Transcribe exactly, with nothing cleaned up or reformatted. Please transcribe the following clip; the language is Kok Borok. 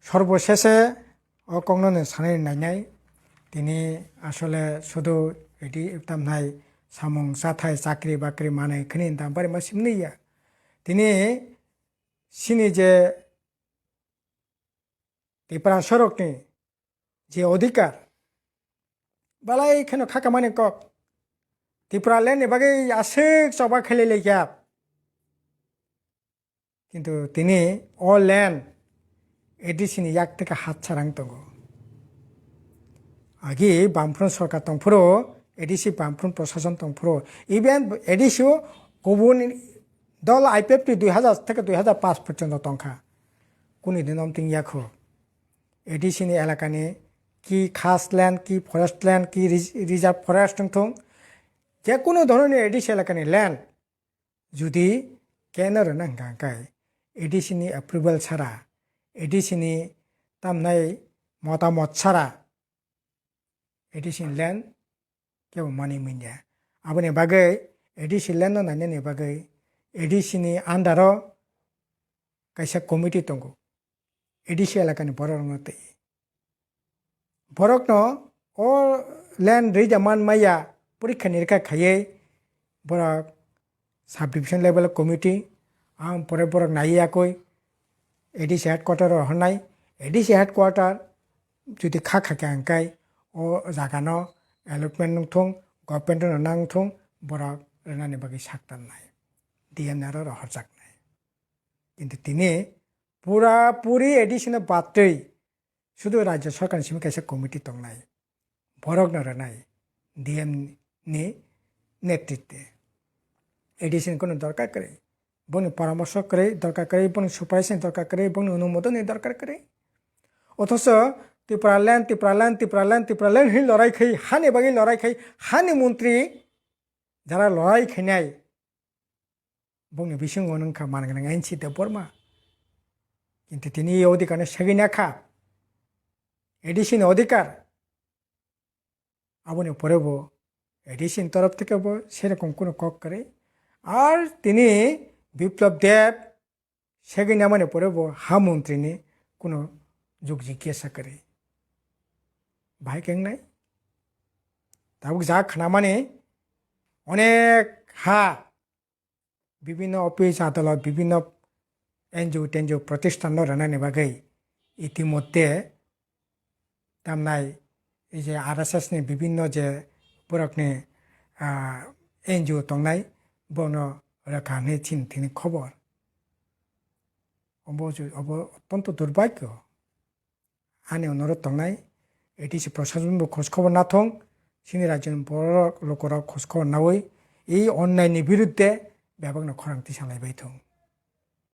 Sorbosese o kokno no sanai nainai, tini asole sudu edi tamnai samung chathai chakri bakri manai khini dam bari ma simni ya. Tini sini je Tiprasa rokni je odhikar, balai kheno khakamani kok. Tipraland ni bagwi aswk choba khailai laikha. Kintu tini o land A D C ni yak teka hat sarang tongo. Agi Bamfront sorkar tongphuru, A D C Bamfront prosason tongphuru, even A D C o kubun dol I P F T dui hajar theke dui hajar paanch porjonto tongkha. Kuni din omting yakho. A D C ni elakani ki khas land, ki forest land, ki res-, reserve forest wngthung, je kunu dhoronni A D C elakani land judi keno rwna hwnkha hwnkhe A D C ni approval sara, A D C ni tamnai motamot sara, A D C ni land kebo manwi manya. Aboni bagwi A D C land no nainani bagwi A D C ni under o kaisa committee tongo, A D C elakani borok rokno twi. Borokno o land rija man maya porikha nirikha khaiwi borok sub division level committee, ang pore borok naiwi yakwi A D C headquarter o rwnai. A D C headquarter jodi kha kha khe hwnkhe o jaga no allotment wngthung, government no nangthung, borok rwnani bagwi sak tangnai, D M ni aro rohorjaknai. Kintu tini pura puri A D C no batwi sudu rajya sarkar ni simi kaisa committee tongnai, borok no rwnai D M ni netritwe. A D C ni kono dorkar kwrwi, boni poramorsho kwrwi dorkar kwrwi, boni supervision dorkar kwrwi, boni onumodon ni dorkar kwrwi. Othocho Tipraland, Tipraland, Tipraland, Tipraland hin lorai khai, hani bagwi lorai khai, hani montri jara lorai khainai, bongni bisingo wngkha manganang N C Debbarma. Kintu tini o odhikar no segwi nakha, A D C ni odhikar. Aboni pore bo A D C ni torof theke bo serokom kunu kok kwrwi. Ar tini Biplab Deb segwi namani pore bo ha montri ni kunu jug jigyasa kwrwi. Bahai khe wngnai? Tabuk ja khnamani onek ha bibhinno office, adalot, bibhinno N G O tenjiyo protisthanno rwnani bagwi itimodhye tamnai ei je R S S ni bibhinno je borokni, ah, N G O tongnai, bono rwkha hwnwi chini thini khobor. Obo je, obo ottonto durbhagyo. Ani onurot tongnai, A D C proshason bo khoj khobor nathung, chini rajyoni borok lukurok khoj khobor nawi, ei onnai ni biruddhe bebakno khorang tisa laibai thung.